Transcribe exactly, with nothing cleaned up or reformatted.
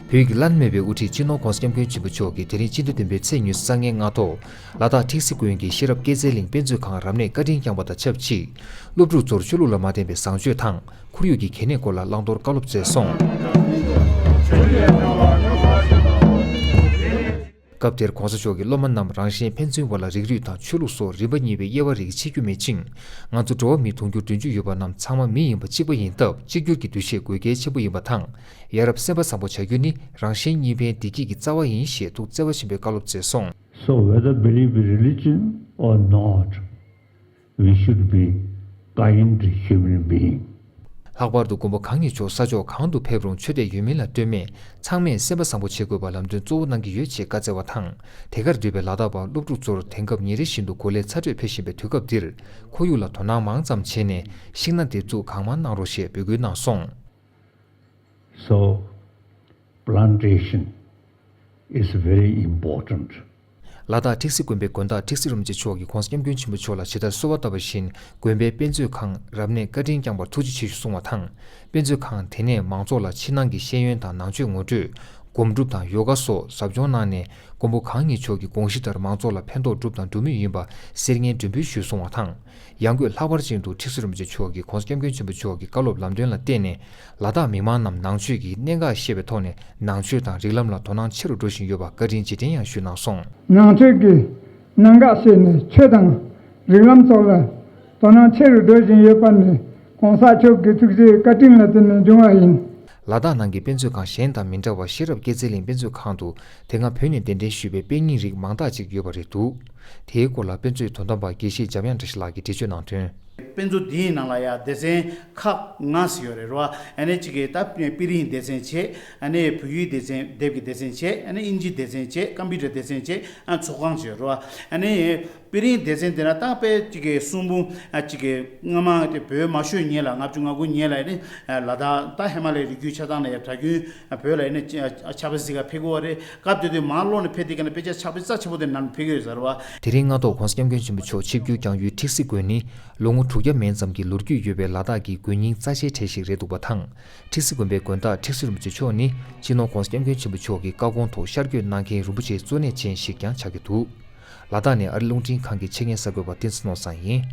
བོད་ཀྱི་བླ་ན་མེད་པའི་དབུ་ཁྲིད་སྤྱི་ནོར་༧གོང་ས་༧སྐྱབས་མགོན་ཆེན་པོ་མཆོག་གིས་དེ་རིང་སྤྱི་ཟླ་བདུན་པའི་ཚེས་ཉི་ཤུ་རྩ་ལྔའི་སྔ་དྲོ། ལ་དྭགས་ཁྲིག་སི་དགོན་གྱི་ཤེས་རབ་སྐྱེད་ཚལ་གླིང་དཔེ་མཛོད་ཁང་རབ་གནས་བཀའ་དྲིན་བསྐྱངས་པ་དང་ཆབས་ཅིག་སློབ་ཕྲུག་ཚོར་ཆོས་ལུགས་ལ་མ་བརྟེན་པའི་བཟང་སྤྱོད་དང་ཁོར་ཡུག་གི་གལ་གནད་སྐོར་ལ་བླང་དོར་བཀའ་སློབ་སྩལ་སོང་། སྐབས་དེར་༧གོང་ས་མཆོག་གིས་སློབ་མ་རྣམས་རང་གཞན་ཕན་ཚུན་བར་ལ་རིགས་རུས་དང་ཆོས་ལུགས་སོགས་རིམ་པ་གཉིས་པའི་དབྱེ་བ་རིགས་ཕྱེ་རྒྱུ་མེད་ཅིང་། ང་ཚོ་འགྲོ་བ་མི་དུང་ཕྱུར་བདུན་ཅུ་ཡོད་པ་རྣམས་ཚང་མ་མི་ཡིན་པ་གཅིག་པ་ཡིན་སྟབས་གཅིག་གྱུར་གྱི་འདུ་ཤེས་དགོས་གལ་ཆེན་པོ་ཡིན་པ་དང་། ཡ་རབས་སེམས་པ་བཟང་པོ་བྱ་རྒྱུ་ནི་རང་གཞན་གཉིས་ཕན་བདེ་སྐྱིད་ཀྱི་རྩ་བ་ཡིན་ཞེས་ཐུགས་བརྩེ་བ་ཆེན་པོས་བཀའ་སློབ་སྩལ་སོང་། So whether believe in religion or not, we should be kind human being. ལྷག་པར་དུ་མགོན་པོ་གང་ཉིད་མཆོག་ས་ཕྱོགས་གང་དུ་ཕེབས་རུང་ཆོས་དད་ཡོད་མིན་ལ་ལྟོས་མེད་ཚང་མས་སེམས་པ་བཟང་པོ་བྱེད་དགོས་པ་ལམ་སྟོན་གཙོ་བོ་གནང་གི་ཡོད་ཅེས་བཀའ་སྩལ་བ་དང་། དེ་གར་འདུས་པའི་ལ་དྭགས་པ་སློབ་ཕྲུག་ཚོར་དེང་སྐབས་ཉིན་རེ་བཞིན་དུ་གོ་ལའི་ཚ་དྲོད་འཕེལ་བཞིན་པའི་དུས་སྐབས་འདིར་ཁོར་ཡུག་ལ་དོ་སྣང་མང་ཙམ་བྱས་ནས་ཤིང་སྣ་འདེབས་འཛུགས་གང་མང་གནང་རོགས་ཞེས་འབོད་སྐུལ་གནང་སོང་། So, plantation is very important. ལ་དྭགས་ཁྲིག་སི་དགོན་པའི་དགོན་བདག་ཁྲིག་སི་རིན་པོ་ཆེ་མཆོག་གིས་༧གོང་ས་༧སྐྱབས་མགོན་ཆེན་པོ་མཆོག་ལ་ཇི་ལྟར་གསོལ་བ་བཏབ་པ་བཞིན་དགོན་པའི་དཔེ་མཛོད་ཁང་རབ་གནས་བཀའ་དྲིན་བསྐྱངས་པར་ཐུགས་རྗེ་ཆེ་ཞུ་གསུངས་བ་དང་། དཔེ་མཛོད་ཁང་དེ་ནས་མང་ཚོགས་ལ་ཕྱི་ནང་གི་ཤེས་ཡོན་དང་ནང་ཆོས་ངོ་སྤྲོད། སྒོམ་སྒྲུབ་དང་ཡོ་ག་སོགས་ཟབ་སྦྱོང་གནང་ནས་མགོན་པོ་གང་ཉིད་མཆོག་གི་དགོངས་གཞི་ལྟར་མང་ཚོགས་ལ་ཕན་ཐོགས་གྲུབ་དང་སྒྲུབ་མུས་ཡིན་པ་གསེར་སྙན་སྒྲེན་འབུལ་ཞུས་གསུངས་བ་དང་། ཡང་སྒོས་ལྷག་པར་ཅན་དུ་ཁྲིག་སི་རིན་པོ་ཆེ་མཆོག་གིས་༧གོང་ས་༧སྐྱབས་མགོན་ཆེན་པོ་མཆོག་གི་བཀའ་སློབ་ལམ་སྟོན་ལ་བརྟེན་ནས་ལ་དྭགས་མི་མང་རྣམས་ནང་ཆོས་ཀྱི་གནད་འགག་ཤེས་པའི་ཐོག་ནས་ནང་ཆོས་དང་རིགས་ལམ་ལ་དོ་སྣང་ཆེ་རུ་འགྲོ་བཞིན་ཡོད་པ་བཀའ་དྲིན་རྗེས་དྲན་ཡང་ཞུས་གནང་སོང་། ནང་ཆོས་ཀྱི་གནད་འགག་ཤེས་ནས་ཆོས་དང་རིགས་ལམ་སོགས་ལ་དོ་སྣང་ཆེ་རུ་འགྲོ་བཞིན་ཡོད་པ་ནི་༧གོང་ས་མཆོག་གི་ཐུགས་རྗེའི་བཀའ་དྲིན་ལ་བརྟེན་ནས་བྱུང་བ་ཡིན། ལ་དྭགས་ནང་གི་དཔེ་མཛོད་ཁང་གཞན་དང་མི་འདྲ་བར་ཤེས་རབ་སྐྱེད་ཚལ་གླིང་དཔེ་མཛོད་ཁང་དུ་དེ་སྔ་བོད་ནས་གདན་འདྲེན་ཞུས་པའི་དཔེ་རྙིང་རིགས་མང་དག་ཅིག་ཡོད་པ་རེད་འདུག་དེའི་སྐོར་ལ་དཔེ་མཛོད་དོ་དམ་པ་དགེ་བཤེས་འཇམ་དབྱངས་བཀྲ་ཤིས་ལགས་ཀྱིས་འགྲེལ་བརྗོད་གནང་དོན། དཔེ་མཛོད་འདིའི་ནང་ལ་ཡང་སྡེ་ཚན་ཁག་ལྔ་ཙམ་ཡོད་རེད་རོ། ཨ་ནི་གཅིག་གིས་ད་དཔེ་རིང་སྡེ་ཚན་བྱས། ཨ་ནི་བོད་ཡིག་སྡེ་ཚན་དེབ་ཀྱི་སྡེ་ཚན་བྱས། ཨ་ནི་དབྱིན་ཇིའི་སྡེ་ཚན་བྱས། ཀམ་པུ་ཊར་སྡེ་ཚན་བྱས། ཨ་ཚོགས་ཁང་བྱས་རོ། ཨ་ནི་དཔེ་རིང་སྡེ་ཚན་དེ་ན་ད་དཔེ་གཅིག་གི་གསུང་འབུམ་ཨ་གཅིག་གི་སྔ་མ་དེ་བོད་མ་ཤོར་སྔོན་ལ་ལྔ་བཅུ་ང་དགུ་སྔོན་ལ་ཨ་ནི་ལ་དྭགས་ད་ཧི་མ་ལ་ཡའི་རི་རྒྱུད་ཆ་ཚང་ལ་ཡ་གྲྭ་རྒྱུན་བོད་ལ་ཨ་ནི་ཕྱག་དཔེ་གཟིགས་ག་ཕེབས་ཀྱི་ཡོད་རེད། སྐབས་དེ་དུས་མར་ལོག་ནས་ཕེབས་དུས་ཀ་ནས་དཔེ་ཆ་ཕྱག་དཔེ་རྩ་ཆེན་པོ་དེ་ནང་ཕེབས་ཀྱི་ཡོད་ཟེར་བ། དེ་རིང་སྔ་དྲོ་༧གོང་ས་༧སྐྱབས་མགོན་ཆེན་པོ་མཆོག་ཆིབས་བསྒྱུར་བསྐྱངས་ཡུལ་ཁྲིག་སི་དགོན་ནི་ལོ་ངོ་དྲུག་བརྒྱ་མན་ཙམ་གྱི་ལོ་རྒྱུས་ཡོད་པའི་ལ་དྭགས་ཀྱི་དགོན་རྙིང་རྩ་ཆེའི་གྲས་ཤིག་རེད་འདུག་པ་དང་། ཁྲིག་སི་དགོན་པའི་དགོན་བདག་ཁྲིག་སི་རིན་པོ་ཆེ་མཆོག་ནི་སྤྱི་ནོར་༧གོང་ས་༧སྐྱབས་མགོན་ཆེན་པོ་མཆོག་གི་བཀའ་དགོངས་ཐོག་ཤར་བསྐྱོད་གནང་མཁན་རིན་པོ་ཆེའི་གཙོ་གནད་ཅན་ཞིག་ཀྱང་ཆགས་ཀྱི་འདུག་ལ་དྭགས་ནས་ཨ་རི་རླུང་འཕྲིན་ཁང་གི་ཆེད་མངགས་གསར་འགོད་པ་བསྟན་འཛིན་ནོར་བཟང་ཡིན།